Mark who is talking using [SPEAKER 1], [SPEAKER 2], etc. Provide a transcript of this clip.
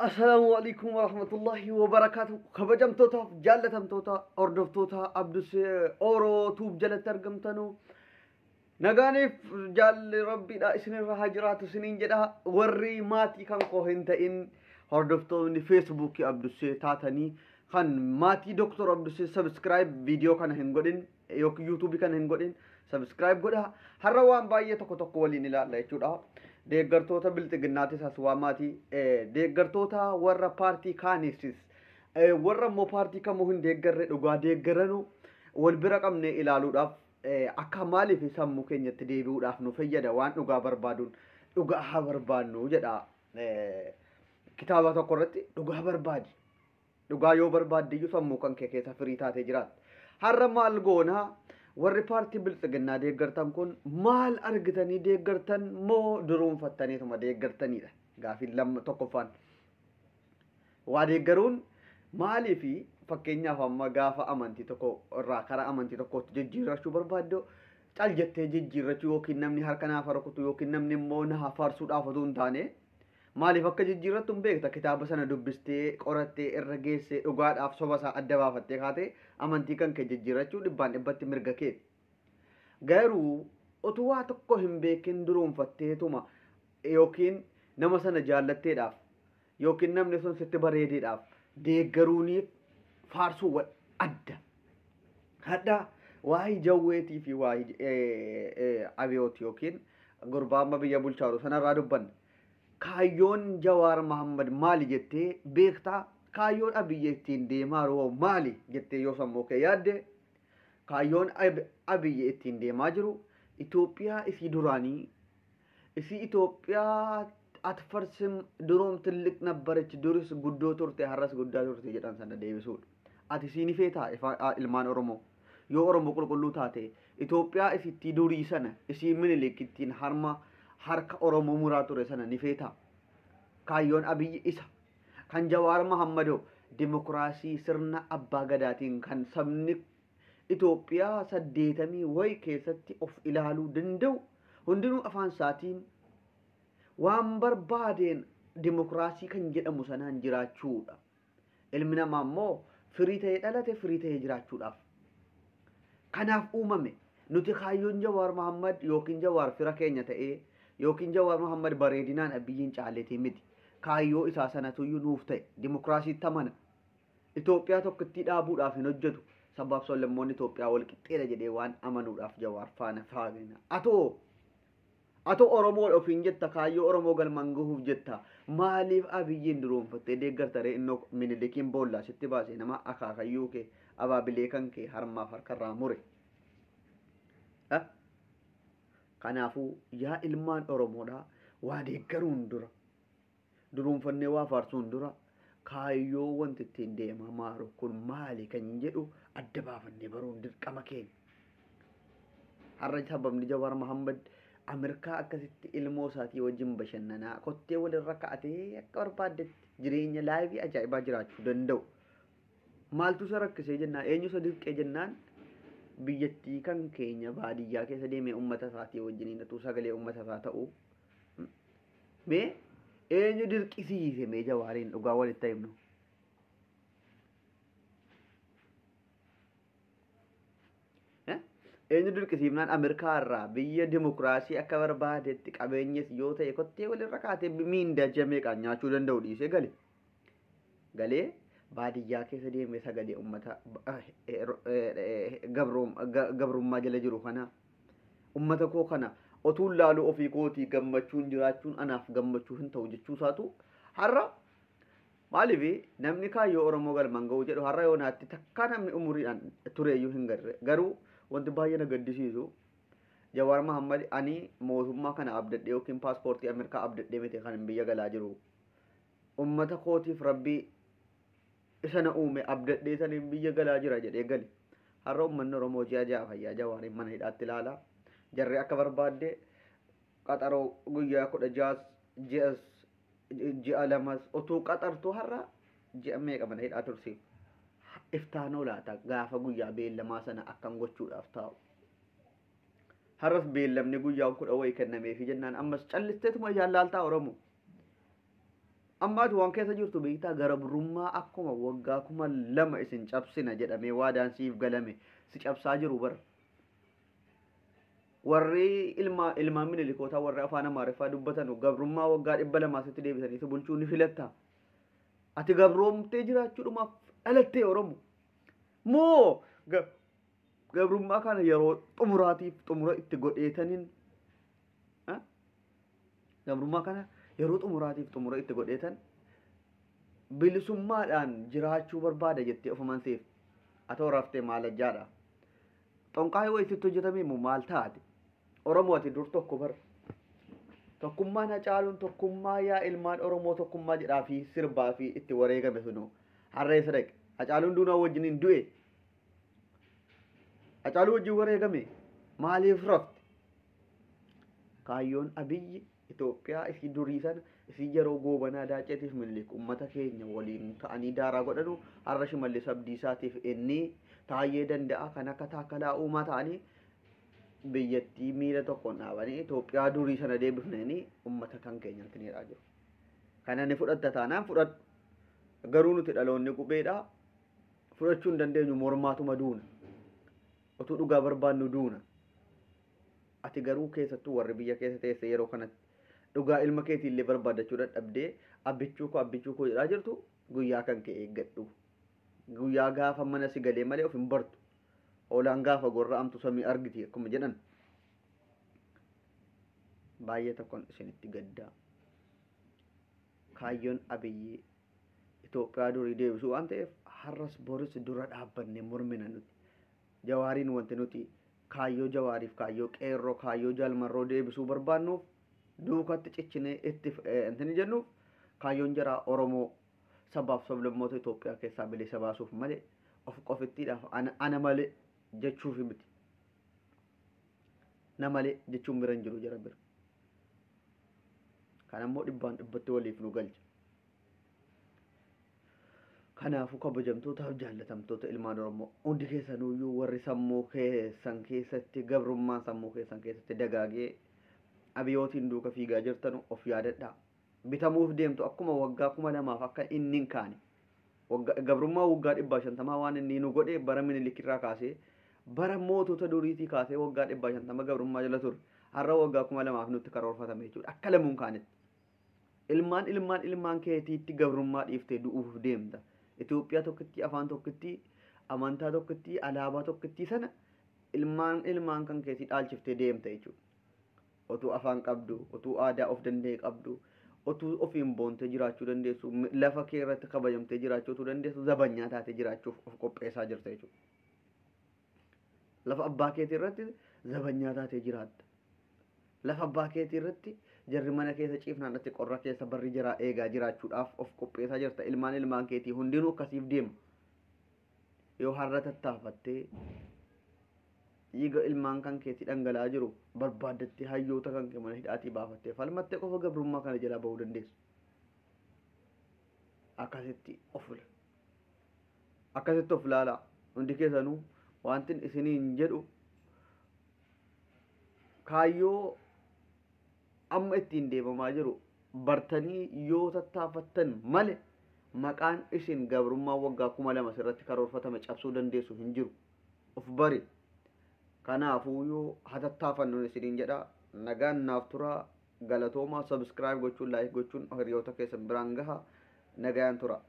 [SPEAKER 1] Assalaamu alaikum warahmatullahi wabarakaatu. Kabajamtootaaf jaallatamtoota hordoftoota Abdusee Oroo Tuub jalatti argamtanu nagaaniif jaalli rabbiidha isinirra haa jiraatu isiniin jedha. Warri maatii kan koo hin ta'in hordoftoonni Feesbuukii Abdusee taatanii kan maatii Doktor Abdusee subscribe viidiyoo kana hin godhin yookiin yuutuubii kana hin godhin subscribe godha. Har'a waan baay'ee tokko tokko waliin ilaalla jechuudha. Deeggartoota bilxiginnaatis as waamaatii, deeggartoota warra paartii kaaniifis, warra immoo paartii kamuu hin deeggarre dhugaa deeggaranu wal bira qabnee ilaaluudhaaf akka maaliif sammuu keenyatti deebi'uudhaaf nu fayyada. Waan dhugaa barbaaduun dhugaa haa barbaannu jedha. Kitaaba tokko irratti dhugaa barbaadi. Dhugaa yoo barbaadde iyyuu sammuu kan kee keessa firii taatee jiraatta. Har'a maal goonaa? Warri paartii bilxiginnaa deeggartan kun maal argitanii deeggartan moo duruunfattaniituma deeggartanidha? Gaafiin lamma tokkoffaan. Waa deeggaruun maaliifi fakkeenyaaf amma gaafa amantii tokko irraa karaa amantii tokkootti jijjiirrachuu barbaaddu cal jettee jijjiirrachuu yookiin namni harka naaf rukutu yookiin namni immoo na faarsuudhaaf otoo hin taane maaliif akka jijjiirrattu hin beekta. Kitaaba sana dubbistee qorattee irra geessee dhugaadhaaf soba isaa adda baafattee kaatee amantii kan kee jijjiirrachuu dhibbaan dhibbatti mirga kee. Garuu utuu waa tokko hin beekin duruunfatteetuma yookiin nama sana jaallatteedhaaf yookiin namni sun sitti bareedeedhaaf deeggaruuniif faarsuu wal adda. Hadha waa'ee jawweetii fi waa'ee abiyooti yookiin gurbaa amma biyya bulchaa jiru sanarraa dubbanna. Kaayyoon Jawaar Mohammad maali jettee beektaa? Kaayyoon Abiyyi ittiin deemaa jiru maali jettee yoo sammuu kee yaadde, kaayyoon Abiyyi ittiin deemaa jiru Itoophiyaa isii duraanii isii Itoophiyaa atfarsim duroom tilliq nabbarech duris guddoo turte har'as guddaa turte jedhan sana deebisuudha. Ati siin feetaa ilmaan Oromoo yoo Oromoo qulqulluu taate Itoophiyaa isittii durii sana isii Minilik ittiin harma harka Oromoo muraa ture sana ni feetaa? Kaayyoon Abiyyi isa. Kan Jawaar Mohammadoo dimokiraasii sirna abbaa gadaatiin kan sabni Itoophiyaa 80 wayi keessatti of ilaaluu danda'u hundinuu afaan isaatiin waan barbaadeen dimokiraasii kan jedhamu sanaan jiraachuudha. Ilmi namaa immoo firii ta'ee dhalate firii ta'ee jiraachuudhaaf. Kanaaf uumame. Nuti kaayyoon Jawaar Mohammad yookiin Jawaar fira keenya ta'ee yookiin Jawaar Mohammad bareedinaan Abiyyiin caaleetii miti. Kaayyoo isaa sanatuyyuu nuuf ta'e. Dimokiraasiitti amana. Itoophiyaa tokkittii dhaabuudhaaf hin hojjetu. Sabaaf sablammoonni Itoophiyaa wal qixxeedha jedhee waan amanuudhaaf Jawaar faana faagina. Atoo Oromoo ofiin jetta, kaayyoo Oromoo galmaan gahuuf jetta. Maaliif Abiyyiin duroonfattee deeggarta ree? Innoo Minilikiin boollaa sitti baasee nama akaakayyuu kee abaabilee kan kee harmaaf harkarraa mure. Kanaafuu yaa ilmaan Oromoodhaa waa deeggaruun dura duruunfannee waa faarsuun dura kaayyoo wanti ittiin deemaa maaru kun maali kan jedhu adda baafannee baruun dirqama keenya. Har'a sababni Jawaar Mohammad Ameerikaa akkasitti ilmoo isaatii wajjin bashannanaa kottee walirra kaa'atee akka barbaaddetti jireenya laayivii ajaa'ibaa jiraachuu danda'u. Maaltu isa rakkisee jennaan, eenyu isa dirqee jennaan, biyyattii kan keenya baadiyyaa keessa deemee uummata isaatii wajjiniin utuu sagalee uummata isaa ta'u. Mee eenyu dirqisiise mee Jawaariin dhugaa walitti himnu? Eenyu dirqisiifnaan Ameerikaa irraa biyya dimokiraasii akka barbaadetti qabeenyas yoo ta'e kottee walirra kaatee miindaa ji'a meeqaan nyaachuu danda'u dhiisee gale. Galee baadiyyaa keessa deemee sagalee uummata gabrummaa jala jiru kana uummata koo kana otuun laaluu ofii kootii gammachuun jiraachuun anaaf gammachuu hin ta'u jechuu isaatu har'a maaliif namni kaayyoo Oromoo galmaan ga'uu jedhu har'a yoo naatti takkaa namni umuriidhaan tureeyyuu hin garre. Garuu wanti baay'ee na gaddisiisu Jawaar Mohammad ani mootummaa kana abdadhee yookiin paaspoortii Ameerikaa abdadhee miti kan biyya galaa jiru. Uummata kootiif rabbii isa na uume abdadhee saniin biyya galaa jira jedhee gale. Har'a uummanni Oromoo ji'a ja'a fayyaa Jawaariin mana hidhaatti ilaala. Jarri akka barbaadde qaxaroo guyyaa 16 ji'a 2 utuu qaxartuu har'a ji'a meeqa mana hidhaa tursiif. Iftaanoo laata gaafa guyyaa beellamaa sana akkam gochuudhaaf taa'u. Har'as beellamni guyyaa 10 wayii kennameefi jennaan ammas callisteetuma ijaan laaltaa Oromoo. Amma ati waan keessa jirtu beektaa gabrummaa akkuma waggaa 2000 isin cabsina jedhamee waadaan siif galame si cabsaa jiru bara. Warri ilmaan minilikootaa warri afaan Amaariffaa dubbatan gabrummaa waggaa 200 sitti deebisanii si bulchuu ni filatta. Ati gabroomtee jiraachuudhumaaf dhalattee Oromo. Moo gabrummaa kana yeroo xumuraatiif xumura itti godheetaniin gabrummaa kana yeroo xumuraatiif xumura itti godheetan bilisummaadhaan jiraachuu barbaada jettee ofumaan seef. Atoo raftee maal ajjaadha. Xonqaa yoo isitti hojjetame immoo maal taate? Oromoo ati dur tokko bara. Tokkummaan Hacaaluun tokkummaa yaa ilmaan Oromoo tokkummaa jedhaa fi sirbaa fi itti wareegame sunuu har'a eessa dhaqe? Hacaaluun duunaa wajjiniin du'e. Hacaaluu wajjin wareegame maaliif rafte? Kaayyoon Abiyyi Itoophiyaa isii durii sana isii yeroo Goobanaa Daaceetiif Minilik uummata keenya waliin ta'anii daaraa godhanu har'a Shimallis Abdiisaatiif inni Taayyee Danda'a kan akka Taakkalaa Uumaa ta'anii biyyattii miila tokkoon dhaabanii Itoophiyaa durii sana deebifnanii uummata kan keenyatti ni jiru. Kana ni fudhatta taanaan fudhadhu. Garuu nuti dhaloonni qubeedha. Fudhachuu hin dandeenyu mormaatuma duuna. Otuu dhugaa barbaannu duuna. Ati garuu keessattuu warri biyya keessa teesse yeroo kanatti dhugaa ilma keetiillee barbaadachuu dadhabdee abbichuu koo jedhaa jirtu guyyaa kan kee eeggadhu. Guyyaa gaafa mana si galee malee of hin bartu. Hoolaan gaafa gorra'amtu samii argiti akkuma jedhan. Baay'ee tokkoon isinitti gaddaa. Kaayyoon Abiyyi Itoophiyaa durii deebisuu waan ta'eef har'as boris dura dhaabbannee mormina nuti. Jawaariin wanti nuti kaayyoo Jawaariif kaayyoo qeerroo kaayyoo Jaalmarroo deebisuu barbaannuuf duukatti cichinee itti intini jennuuf kaayyoon jaraa Oromoo sabaaf sablammoota Itoophiyaa keessaa bilisa baasuuf malee of qofittiidhaaf ana malee jechuuf miti. Na malee jechuun bira hin jiru jara bira. Kan ammoo dhibbaan dhibbatti waliif nu galcha. Kanaafuu kabajamtootaaf jaallatamtoota ilmaan Oromoo hundi keessanuyyuu warri sammuu keessan keessatti gabrummaan sammuu keessan keessatti dagaagee abiyootiin duuka fiigaa jirtanu of yaadadhaa. Bitamuuf deemtu akkuma waggaa 2000 akka inni hin kaane. Gabrummaa waggaa 150 waan inni nu godhe bara Minilik irraa kaasee bara mootota duriitii kaasee waggaa 150 gabrummaa jala ture. Har'a waggaa 2000 nutti karoorfatame jechuudha. Akka lamuun kaanetti. Ilmaan ilmaan ilmaan keetiitti gabrummaa dhiiftee du'uuf deemta. Itoophiyaa tokkitti, afaan tokkitti, amantaa tokkitti, alaabaa tokkitti sana ilmaan ilmaan kan keetii dhaalchiftee deemta jechuudha. Otuu afaan qabdu, otuu aadaa of danda'e qabdu, otuu ofiin boontee jiraachuu dandeessu, lafa kee irratti kabajamtee jiraachuu otuu dandeessu, zabanyaa taatee jiraachuuf of qopheessaa jirta jechuudha. Lafa abbaa keetii irratti zabanyaa taatee jiraatta. Lafa abbaa keetii irratti jarri mana keessa ciifnaan ati qorra keessa barri jaraa eegaa jiraachuudhaaf of qopheessaa jirta. Ilmaan ilmaan keetii hundinuu akkasiif deema. Yoo har'a tattaafattee dhiiga ilmaan kan keetii dhangala'aa jiru barbaaddattee hayyoota kan kee mana hidhaatii baafattee falmattee qofa gabrummaa kana jalaa bahuu dandeessu. Akkasitti of akkasitti of ilaalaa. Hundi keessanuu wanti isiniin jedhu kaayyoo amma ittiin deemamaa jiru bartanii yoo tattaafattan malee maqaan isin gabrummaa waggaa 2000 sirratti karoorfatame cabsuu dandeessu hin jiru. Of bari. Kanaafuu yoo hatattaafannu isiniin jedha. Nagaan naaf turaa. Galatoomaa. Subscribe gochuun like gochuun hiriyoota keessan biraan gaha. Nagaan tura.